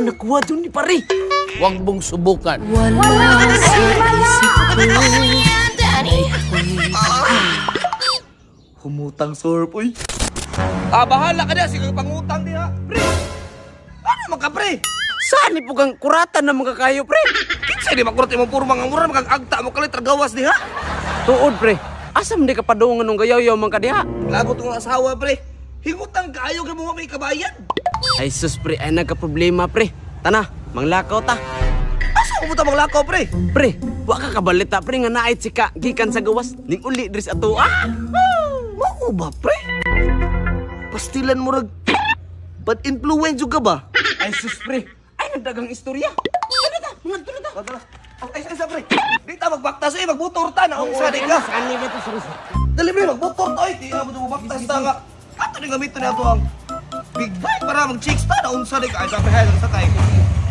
Tuan nakuha dun ni pare. Huwag mong subukan. Wala sa isip ko. Humutang sorp, uy. Ah, bahala ka na. Sige, pangutang diha. Pre! Ano man ka, pre? Saan ni pugang kuratan na mga kayo, pre? Kinsa di makurat imong puro mga mura, magagagta mo kalit ragawas diha. Tuod, pre. Asa man di ka padungan nung gayaw-yaw man ka diha? Lagot tong asawa, pre. Hingutang kaayo kay mo may kabayan. Ay sus, pre, ay nagka-problema, pre. Tana, manglakaw ta. Asa mo ta manglakaw, pre? Pre, wa ka kabalita, pre, nga naay chika gikan sa gawas ning uli diri sa atoa. Mao ba, pre? Pastilan mo rag bad influence ka ba? Ay sus, pre, ay nagdagang istorya. Tara ta, mga ta. Tara. Ay, ay, pre. Di ta magbaktas eh, magmotor ta na unsa di ka. Saan ni ba to, sorry? Dali pre, magmotor ta oy, di mo magbaktas ta nga. Ato ni gamiton ni ato ang big bike para mag-chicks ta na unsa di ka. Ay, sa pre, sa kay.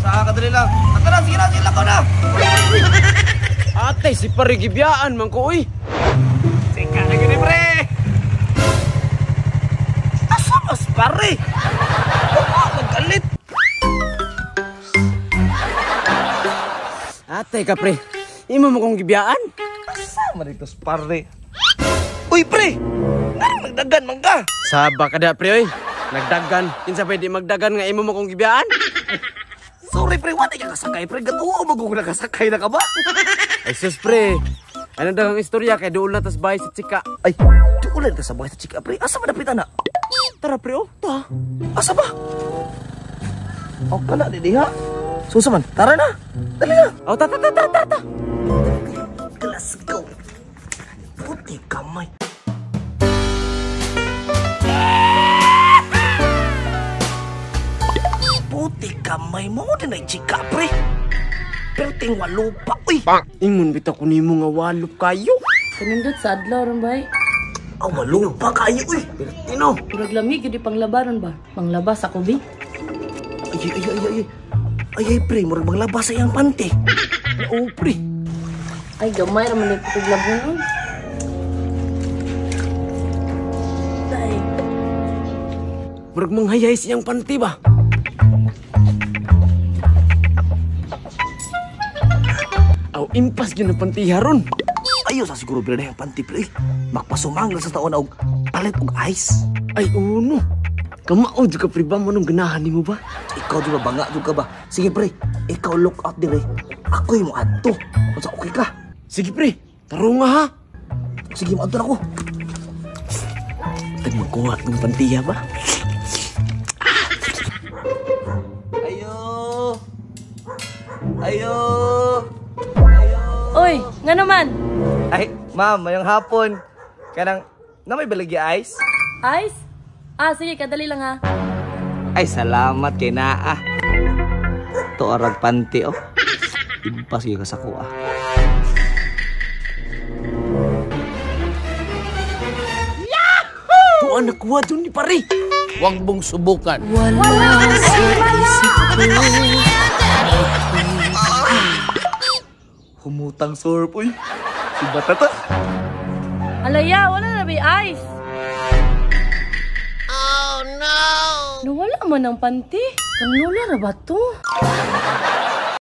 Sa kadali lang. Tara, sige na, sige lang ko na. Ate, si pare gibiyaan man ko, uy. Sika na gini, pre. Asa mas pare? Oo, magalit. Ate ka, pre. Imo mo kong gibiyaan? Asa man ito, pare? Uy, pre! Nga nagdagan man ka? Saba ka da, pre, oy. Nagdagan. Kinsa pwede magdagan nga imo mo kong gibiyaan? Sorry, pre. Wala ka kasakay, pre. Gatuo mo kung nakasakay na ka ba? Ay sus, pre. Ano dagang istorya kay dool na tas bahay sa chika. Ay, dool na tas bahay sa chika, pre. Asa ba dapitan na? Tara, pre, oh. Ta. Asa ba? O, kala, di diha. Susa man, tara na. Dali na. Oh, ta, ta, ta, ta, ta, ta. Let's go. Puti kamay. Puti kamay mo din ay chika, pre. Pero ting walo pa, uy. Ingon bitaw ko nimo nga walop kayo. Kanindot sa adlaw ron bay. Ah, walo pa kayo, uy. Tino. Murag lami gyud panglabaron ba? Panglabas ako bi. Ay, ay, ay, ay, ay. Ay, ay, pre, murag manglabas sa iyang panty. Oo, pre. Ay, gamay ra man kog labon. Ay. Murag manghayay siyang panty ba? Aw, impas gyud ang panty haron. Ayo sa siguro pre ang panty, pre. Magpasumangil sa taon og palit og ice. Ay, uno. Kamao jud ka pre ba mo nung ganahan nimo ba? Ikaw di ba banga jud ka ba? Sige pre, ikaw look out dire. Ako'y mo adto. Unsa okay ka? Sige pre, taro nga ha. Sige, mo adto na ko. Tag magkuha ng pantiya ba? Ayo. Ayo. Ayo. Oy, nga naman. Ay, ma'am, mayong hapon. Kanang na may baligi ice? Ice? Ah, sige, kadali lang ha. Ay, salamat kay naa. To arag panty oh. Impas gyud ka sa kuha. Yahoo! Tuan nakuha dun ni pare. Huwag mong subukan. Wala sa isip ko. Humutang sorp, uy. Si Batata. Alaya, wala na ba ice? Oh no! Nawala man ang panty. Kang lola ra ba to?